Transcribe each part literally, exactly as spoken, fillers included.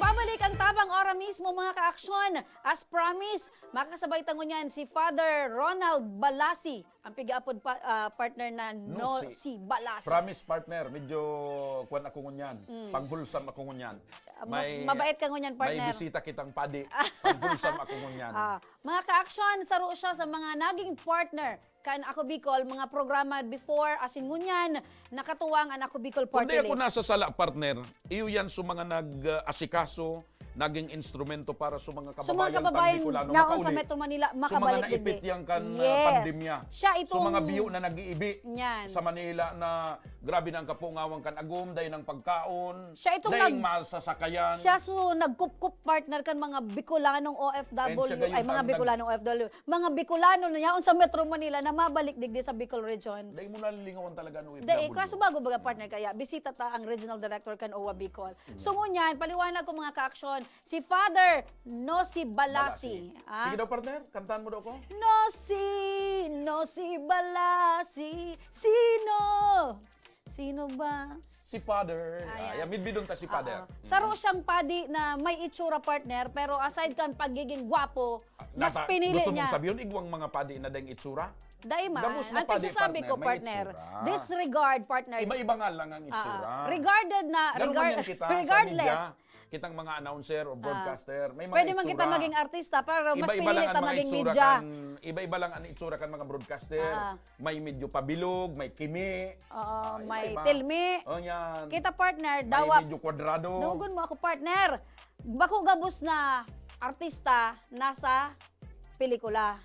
Pabalik ang tabang ora mismo, mga kaaksyon. As promised, makakasabay ta ngunyan si Father Ronald Balasi, ang pigaapod pa, ah, partner na no, Nosi. Si Balasi. Promise, partner, medyo kwan ako ngunyan. Mm. Panghulsam ako ngunyan. Ah, ma-, mabait ka ngunyan, partner. May bisita kitang padi. Panghulsam ako ngunyan. Ah, mga kaaksyon, saro siya sa mga naging partner kan Ako Bicol, mga programa before, asin ngunyan, nakatuwang an Ako Bicol Party List. Kung di ako nasasala, partner, iyo yan sa mga nag-asikaso, naging instrumento para sa mga kababayan tang Bicolano makauli. Sa mga kababayan naon sa Metro Manila, makabalik digdi. Sa mga naipit yan kan, ah, pandemya. Yes. Siya itong... Sa mga biyo na nag-iibi sa Manila na grabe na ang kapungawan kan agom, dai nang pagkaon, dai masasakayan. Siya itong nag-, siya so nagkupkup, partner, kan mga Bicolanong O F W, ay, mga Bicolanong O F W, mga Bicolano na yaon sa Metro Manila na mabalik digdi sa Bicol Region. Dai mo nalilingawan talaga an O F W. Dai, kaso bago baga, partner, kaya bisita ta ang regional director kan O W A Bicol. Mm. So, ngunyan, paliwanag ko, mga kaaksyon, si Father Nosi Balasi. Balasi. Ah? Sige daw, partner, kantahan mo daw ako. Nosi, Nosi Balasi, sino? Sino ba? Si Father. Ayan. Ayan, midbidon ta si Father. Oo. Mm. Saro siyang padi na may itsura, partner, pero aside kan pagiging gwapo, ah, mas pinili niya. Gusto mong sabihin, igwang mga padi na daing itsura? Dai man. Gabos na padi, partner, may itsura. Ang pagsasabi ko, partner, disregard, partner. Iba-iba nga lang ang itsura. Ah, regarded na, regard-, regardless. Garo man yan kita sa media. Kitang mga announcer o broadcaster, may mga itsura. Ah. Pwede man kita maging artista, pero mas pinili ta maging media. Iba-iba lang ang mga itsura kan, iba-iba lang ang itsura kan mga broadcaster. Ah. May medyo pabilog, may kimi. Oo, ah, may tilmi. Oh, yan. Kita, partner, dawa. May medyo kwadrado. Dugon mo ako, partner. Bako gabos na artista nasa pelikula.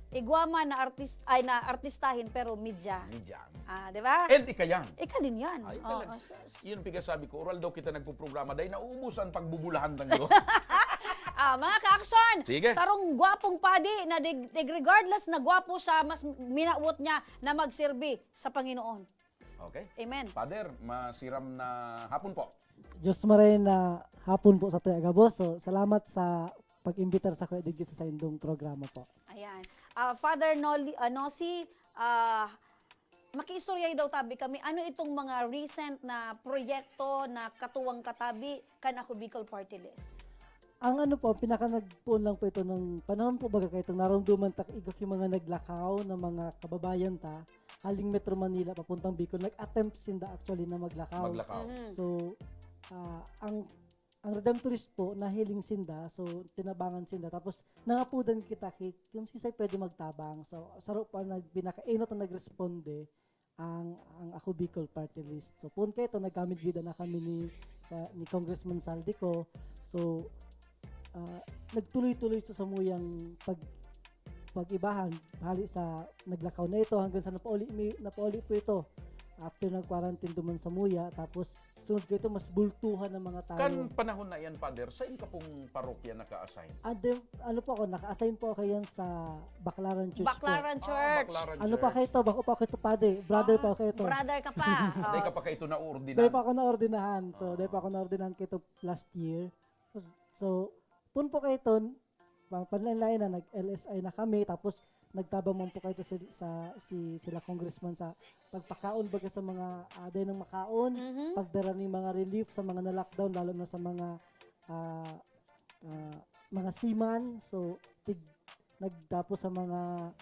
Igwa man na artis-, ay, na artistahin, pero media. Media. Ah, di ba? And ika yan. Ika din yan. Ay, oo, talaga. Sus. Yun, pigasabi ko, oral daw kita nagpuprograma, dahil nauubos ang pagbubulahan ng iyo. Ah, mga kaaksyon, sige, sarong gwapong padi na dig-, dig-, regardless na gwapo siya, mas minawot niya na magserbi sa Panginoon. Okay. Amen. Father, masiram na hapon po. Diyos maray na hapon po sa tuya gabos. So, salamat sa pag-imbitar sa kuya digdi sa saindong programa po. Ayan. Ah, Father Noli-, ah, Nosi, ah, makiistorya daw tabi kami, ano itong mga recent na proyekto na katuwang katabi kan Ako Bicol Party List? Ang ano po, ang pinaka nagpoon lang po ito ng panahon po baga kayo itong naramdaman ta, igo yung mga naglakaw na mga kababayan ta, haling Metro Manila, papuntang Bicol, nag-attempt sinda actually na maglakaw. Maglakaw. Mhm. So, ah, ang, ang Redemptorist po, nahiling sinda, so tinabangan sinda. Tapos, nangapudan kita, ki-, kung sisay pwede magtabang. So, saro pa nag-, pinakainot na nagresponde, ang, ang Ako Bicol Party List. So, poon kayo ito, nagkamidbida na kami ni, ka-, ni Congressman Zaldy Co. So, ah, nagtuloy-tuloy sa samuyang pag-, pag-ibahan, hali sa naglakaw na ito hanggang sa napauli, mi-, napauli po ito. After ng quarantine duman sa Muya, tapos sunod ko ito, mas bultuhan ng mga tao. Kan panahon na yan, Father, saan ka pong parokya naka-assign? Ah, di, ano po ako, naka-assign po ako yan sa Baclaran Church po. Baclaran Church. Ah, Baclaran Church. Ano pa kayo to? Bako pa ako ito, Padre. Brother pa ako ito. Ah, brother ka pa. Oh. Dai ka pa kayo ito naordinahan? Dai pa ako naordinahan. So, dai pa ako naordinahan kayo ito last year. So, poon po kayo ito, pa-, panlain-lain na, nag-L S I na kami, tapos nagtabang man po kayo ito si, sa, si, sila congressman sa pagpakaon baga sa mga, ah, dai nang makaon, mhm, pagdara ning mga relief sa mga na-lockdown, lalo na sa mga, ah, ah, mga seaman. So, tig-, nagtapos sa mga,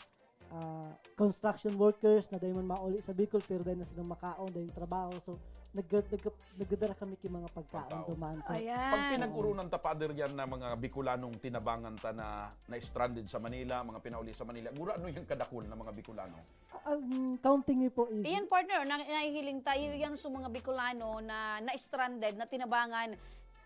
ah, construction workers na dai man mauli sa Bicol, pero dai na silang makaon, dai trabaho. So, nag-, nag-, nagdadara kami ki mga pagkaon. Pagkaon. Duman. So, ayan. Pag pinag-urunan ta, Father, yan na mga Bicolanong tinabangan ta na, na stranded sa Manila, mga pinauli sa Manila, gurano yung kadakul na mga Bicolano? Ang counting niyo po is... Iyan, partner, na, nahihiling tayo yan sa mga Bicolano na na-stranded, na tinabangan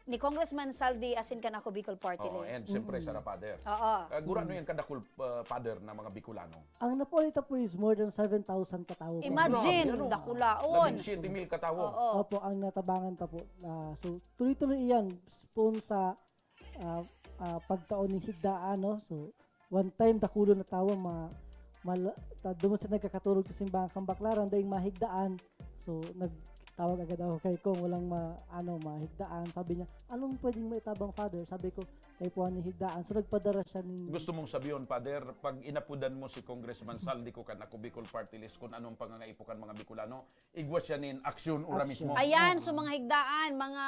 ni Congressman Zaldy asin kan Ako Bicol Party List. Oo, and siyempre, mm, Sara Father. Oo. Ah, gurano yan kadakul, ah, Father, na mga Bicolano? Ang napauli ta po is more than seven thousand katawo po. Imagine, grabe, ano? Dakulaon. Labing siyete mil katawo. Oo. Opo, ang natabangan ta po. Ah, so, tuloy-tuloy iyan. Poon sa, ah, ah, pagtao ning higdaan, no? So, one time, dakulon na tawo, ma-, mal-, ta-, duman sa nagkakaturog sa simbahan kan Baclaran, daing mahigdaan. So, nag-, tawag agad ako kay Cong, walang ma-, ano, mahigdaan. Sabi niya, "Anong pwedeng maitabang, Father?" Sabi ko, "Kaipuhan ni higdaan." So, nagpadara siya ni Gusto mong sabihin, Father, pag inapudan mo si Congressman Saldi ko kan Ako Bicol Party List, kung anong pangangaipo kan mga Bicolano, igwa siya nin aksyon ura Aksyon. mismo. Ayan, Oo. so mga higdaan, mga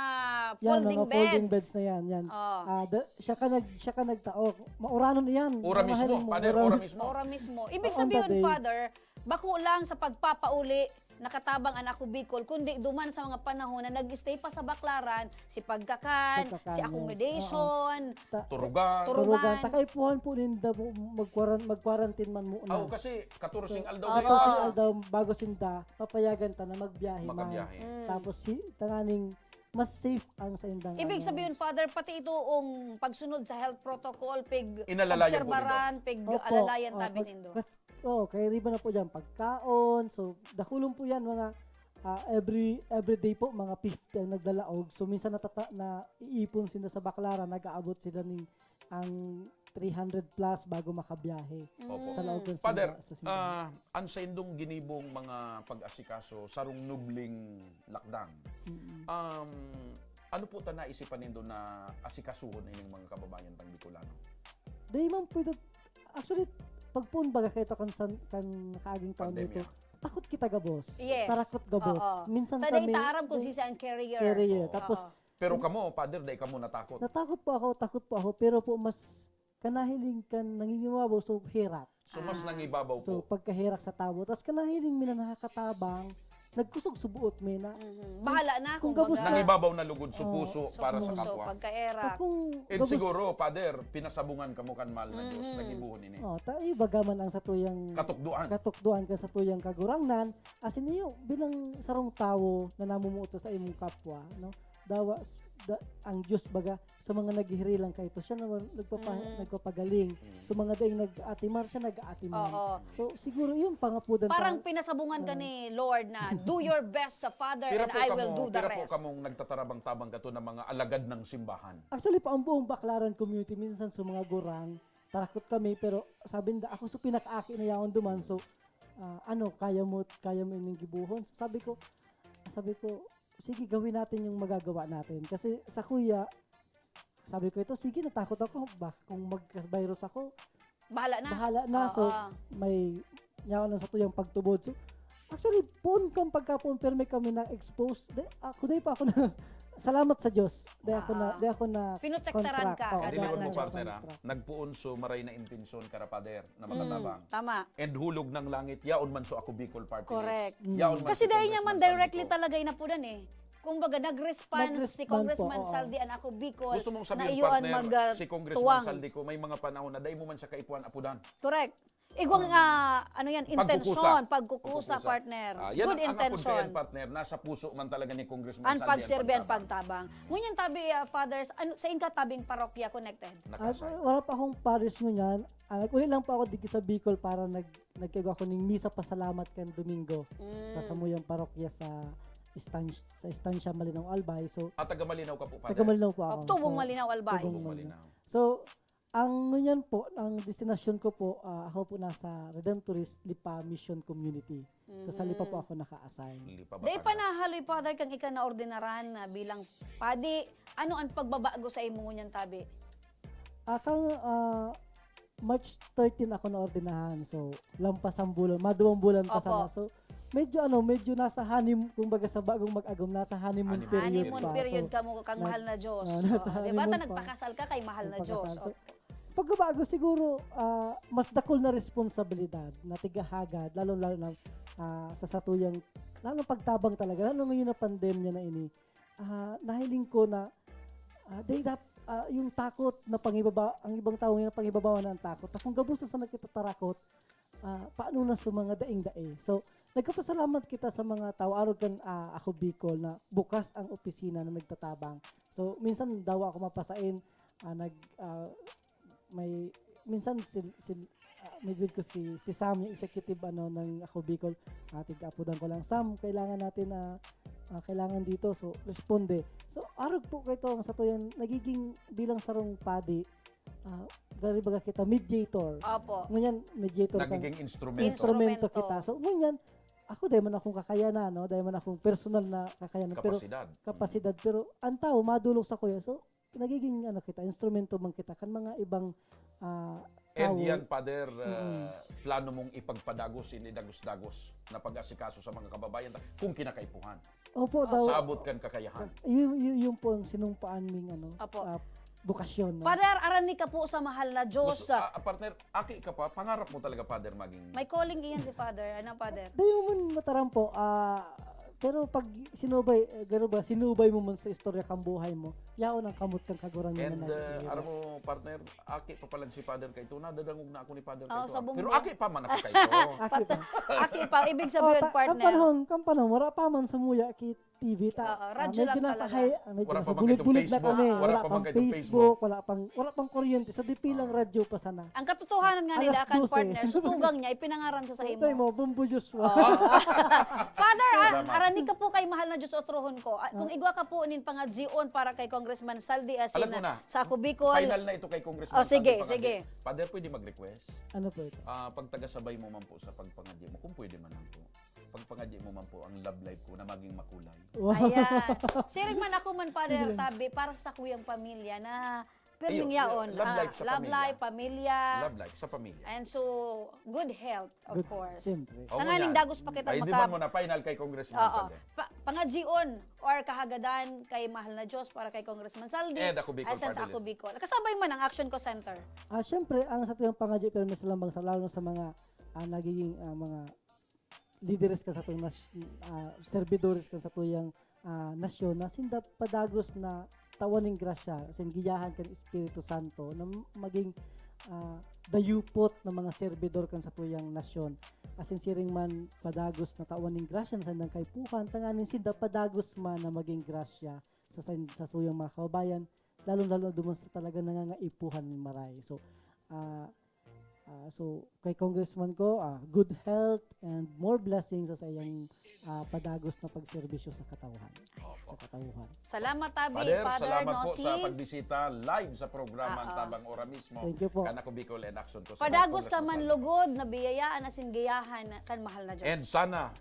Yan, folding mga folding beds. beds na yan. yan. Oh. Ah, da- siya ka nag siya ka nagtao. Mauranon iyan. Ura Mga mismo, hiling mo, Father, ura ura mis- mismo. Ora mismo. Ibig On the sabihin, day. Father, bako lang sa pagpapauli nakatabang an Ako Bicol, kundi duman sa mga panahon na nag-stay pa sa Baclaran, si pagkakan, Pagkakan, si yes. accommodation, Oo. Ta- Turugan. Turugan. Turugan. Takaipuhan po ninda mo- magkwaran- magkwarantin man muna. Aw, kasi katorseng aldaw Oo. kayo. Kasi aldaw bago sinda, papayagan ta na magbiyahe man. Makabiyahe. Mm. Tapos si tanganing mas safe ang sa indang Ibig ano. sabihin, Father, pati itong pagsunod sa health protocol, pig Inalalayan po obserbaran, pig Opo, alalayan ah, tabi pag- nindo. kas- Oo, kaya riba na po dyan, pagkaon. So, dakulon po yan, mga ah, every every day po, mga fifty ang nagdalaog. So, minsan natata na iipon sila sa Baclaran, nag-aabot sila ning ang three hundred plus bago makabiyahe Opo. sa loob ng Father, simba- sa simbahan. ah, ang saindong ginibong mga pag-asikaso sarong nubling lakdang. Mm. Um, ano po ta naisipan nindo na asikasuhon ining mga kababayan tang Bicolano? Dai man pwede, actually, pagpoon baga kayo kan, san, kan nakaaging taon Pandemya. nito, takot kita gabos. Yes. Tarakot gabos. Oo. Minsan Taday kami, ta aram kung sisi ang carrier. carrier. Oo. Tapos, Pero kamo, Father, dai kamo natakot. Natakot po ako, takot po ako, pero po mas kanahiling kan nangingibabaw, so herak. So, mas Ah. nangibabaw So, po. pagkaherak sa tawo. Tapos kanahiling mi na nakakatabang, nagkusog sa buot mi na. Mhm. Bahala na kung Kung gabos baga. na. Nangibabaw na lugod sa Oo. puso So, para sa puso, kapwa. pagkaerak. Kung And gabos- siguro, Father, pinasabungan kamo kan mahal na Diyos, Mhm. nagibuhon ini. Oh, ta ibaga man ang satuyang Katukdoan. katukdoan kan satuyang kagurangnan, asin iyo bilang sarong tawo na namumuot sa imong kapwa, no? Dawa s- da, ang Diyos baga sa mga naghihirilang kaito, siya naman nagpapa, Mm. nagpapagaling. Mm. So, mga daing nag-aatimar, siya nag-aatimar. Oo. So, siguro yun, pangapudan Parang pa. pinasabungan ka Oo. ni Lord na, "Do your best sa Father Pira and po I will kamo, do the pira po rest." kamong nagtatarabang-tabang kato na mga alagad ng simbahan? Actually po, ang buong Baclaran community, minsan sa mga gurang, tarakot kami, pero sabi nila, "Ako sa pinakaaki na yaon duman, so, ah, ano, kaya mo, kaya mo ining gibuhon?" So, sabi ko, sabi ko, "Sige, gawin natin yung magagawa natin." Kasi sa kuya, sabi ko ito, "Sige, natakot ako. Baka kung magka-virus ako, Bahala na. bahala na." So, Oo. may nyawa na sa tuyang pagtubod. So, actually, poon kang pagkapoon, pero may kami na-expose. Di, ako, di pa ako na, salamat sa Diyos. Di ako na, Ah. di ako na Pinotektaran contract. ka, Oo, Ano, Linigon mo, ano, partner, ha? contract. Nagpoon so maray na intensyon, kara, Father, na Mm, makatabang. Tama. And hulog ng langit, yaon man so Ako Bicol Party Kore- List. Correct. Yaon man Kasi si dahil niya man Congressman Saldi directly Saldico. talaga inapudan eh. Kumbaga, nag-response Nag-respond si Congressman po, oo. Saldi an Ako Bicol Gusto mong na sabihin, iyo an partner, mag, ah, si Congressman tuwang. Saldi ko, may mga panahon na dai mo man siya kaipuhan apudan. Correct. Igwang, ah, ano yan, Pagkukusa. intensyon, pagkukusa, Pagkukusa. partner. Ah, yan Good ang, ang intention. Apod kay partner, nasa puso man talaga ni Congressman Ang Saldi ang pagserbi, ang pagtabang. pagtabang. Ngunyan tabi, ah, Fathers, ano, sa inka tabing parokya connected? Ah, Nakasay. wala pa akong parish ngunyan. Ah, nag-uli lang po ako dito sa Bicol para nag nagkaigwa ako ning misa pasalamat kan Domingo sa Mm. samuyang parokya sa Estancia, sa Estancia Malinaw Albay. So, Ah, taga Malinaw ka po, Father? taga Malinaw po ako. Oh, tubong So, Malinaw Albay. Tubong Tubong Malinaw. Malinaw. So, ang ngunyan po, ang destinasyon ko po, ah, ako po nasa Redemptorist Lipa Mission Community. So, sa Lipa po Mm. ako naka-assign. Lipa ba Dai pa pala? nahaloy, Father, kang ika na ordinaran na bilang padi. Ano ang pagbabago sa imo ngunyan tabi? Ah, kang, ah, March thirteen ako naordenahan. So, lampas ang bulan, maduwang bulan pa Opo. sana. So, medyo ano, medyo nasa honeymoon, kumbaga sa bagong mag-agom, nasa honeymoon Honeymoon period Honeymoon pa. period So, kamo kang na- mahal na Diyos. ah, nasa Oo, di ba? honeymoon Ta pa. nagpakasal ka kay mahal na Nagpakasal. Diyos. So, pagkabago siguro, ah, mas dakul na responsibilidad na tigahagad, lalo-lalo na, ah, sa satuyang, lalo pagtabang talaga, lalo ngayon na pandemya na ini. Ah, nahiling ko na, ah, they that, ah, yung takot na pangibaba, ang ibang tao ngayon na pangibabawan ng takot. At kung gabos na sa nagkatatarakot, ah, paano na sa mga daing-dae? So, nagkapasalamat kita sa mga tao, arog kan, ah, Ako Bicol, na bukas ang opisina na nagtatabang. So, minsan dawa ako mapasain, ah, nag, ah, may, minsan si, si, ah, may gud ko si, si Sam, yung executive, ano, ng Ako Bicol. Ah, tig-apodan ko lang, "Sam, kailangan natin, ah, ah, kailangan dito." So, responde. So, arog po kay to, ang sa to yan, nagiging bilang sarong padi, ah, gari baga kita, mediator. Opo. Ngunyan, mediator ka. Nagiging instrumento. Instrumento Instrumento. kita. So, ngunyan, Ako, dai man akong kakayanan, no? Dai man akong personal na kakayanan, pero Kapasidad. kapasidad, pero ang tao madolok sakuya. So, nagiging, ano kita, instrumento man kita kan mga ibang, ah, And tawo. yan, Father, ah, Mm. plano mong ipagpadagos, ini dagos-dagos na pag-asikaso sa mga kababayan ta-, kung kinakaipuhan. Opo, daw. Sa abot kan kakayahan. Yun, yun, yun po ang sinumpaan ming, ano, Opo. ah, bukasyon, no? Father, arani ka po sa mahal na Diyos. Gusto, ah, partner, aki ka pa, pangarap mo talaga, Father, maging May calling iyan si Father. Ano, Father? Dayo man mataram po, ah, pero pag sinubay, eh, garo ba, sinubay mo man sa istorya kang buhay mo, yaon ang kamot kang kagurang And, na uh, nag-iiwan. aram mo, partner, aki pa palag si Father kaito, nadadangog na ako ni Father Oo, kaito, sa ah. Pero bunggo. aki pa man ako kaito. Aki pa. Aki pa, ibig sabihin, Oh, ta-, partner. Kan panahon, kan panahon, wala pa man sa muya ki T V ta. Oo, Ah, radyo medyo lang nasa talaga. high, ah, medyo Wala nasa pa man kaitong bulig-bulig na Facebook. kami. Wala Wala pa man pang kaitong Facebook, Facebook. wala pang, wala pang kuryente. Sa dipilang Ah. radyo pa sana. Ang katotohanan nga Alas nila, kan dose. partner, sa tugang niya, ipinangaran sa sa imo. Ito mo, Bombo Joshua. Oo. Father, ah, Salamat. arani ka po kay mahal na Diyos, otrohon ko. Ah, kung Ah. igwa ka po nin pangadyion para kay Congressman Saldi, ah, Alam sina ko na. sa Ako Bicol. Final na ito kay Congressman Oh, sige, Saldi Pangadyi. sige. Father, pwede mag-request? Ano po ito? Ah, pagtagasabay mo man po sa pagpangadyi mo, kung pwede man lang po. Pagpangadyi mo man po ang love life ko na maging makulay. Wow. Ayan. Siring man ako man, Father Sige lang. Tabi, para sa kuyang pamilya na pirming Ayun, yaon. love Ah, life sa love pamilya. life, pamilya. Love life sa pamilya. And so, good health, of Good, course. siyempre. Oo Tanganing nga. dagos pa kita Ay, di maka- man mo na final kay Congressman Oo. Saldi. Pa-, pangadyion or kahagadan kay mahal na Diyos para kay Congressman Saldi. And Ako Bicol Ay, sa Party Ako List. Bicol. Kasabay man ang Action Ko Center. Ah, siyempre, ang sa tuyang pangadyi, pero may salambang sa, lalo sa mga, ah, nagiging, ah, mga lideres kan satong nas-, ah, servidores kan satuyang, ah, nasyon na sinda padagos na tawan ning grasya, asin giyahan kan Espiritu Santo na maging, ah, dayupot na mga servidor kan satuyang nasyon. Asin siring man padagos na tawan ning grasya na sandang kaipuhan, tanganing sinda padagos man na maging grasya sa san-, sa satuyang mga kababayan, lalong-lalo na duman sa talagang nangangaipuhan nin maray. So, ah, Ah, so, kay Congressman ko, ah, good health and more blessings sa, sa iyang, ah, padagos na pagserbisyo sa katawhan. Opo. Sa katawhan. Salamat, Tabi, Father, Father salamat po Nosy. sa pagbisita live sa programa Ang Oo. Tabang Ora Mismo. Thank you po. Kan Ako Bicol and Action Ko sa Padagos Congressman ka man Saldi. lugod na biyayaan asin giyahan kan mahal na Diyos. And sana, ah,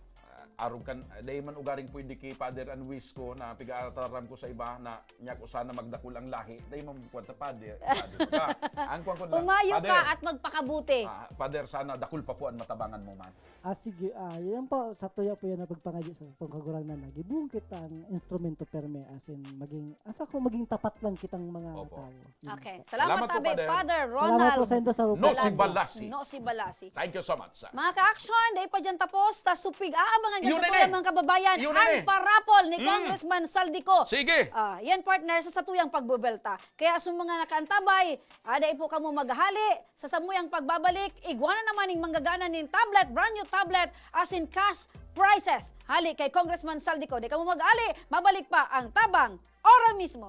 arog kan, dai man ugaring pwede ki Father an wish ko na piga-aataram ko sa iba na Nya ko sana magdakul ang lahi, dai man kuwan ta, Father, Father ka. Ang kuwan ko na lang, Umayo Father. ka at magpakabuti. Ah, Father, sana dakul pa po an matabangan mo man. Ah, sige, ah, yan po, sa tuya po yan ang pagpangadyi sa satong Kagurangnan na gibohon kita ang instrumento perme, asin maging, asa ko maging tapat lang kitang mga Opo. tawo. Yun Okay. po. Salamat, Salamat po, Tabi, Father. Father Salamat po Ronald. sa indo sa No, si Balasi. Balasi. No, si Balasi. Thank you so much, sir. Mga ka-action, dai pa dyan tapos, ta supig, aabangan dyan Yun sa na tuya, eh. mga kababayan, Yun na ang eh. parapol ni Mm. Congressman Saldico. Sige. Ah, yan, partner, sa satuyang pagbubelta. Kaya sa mga nakaantabay, ah, dai po kamo maghali, sa samuyang pagbabalik, igwa na naman ning manggagana nin tablet, brand new tablet, asin cash prizes. Hali kay Congressman Saldico, dai kamo maghali, mabalik pa ang Tabang Ora Mismo.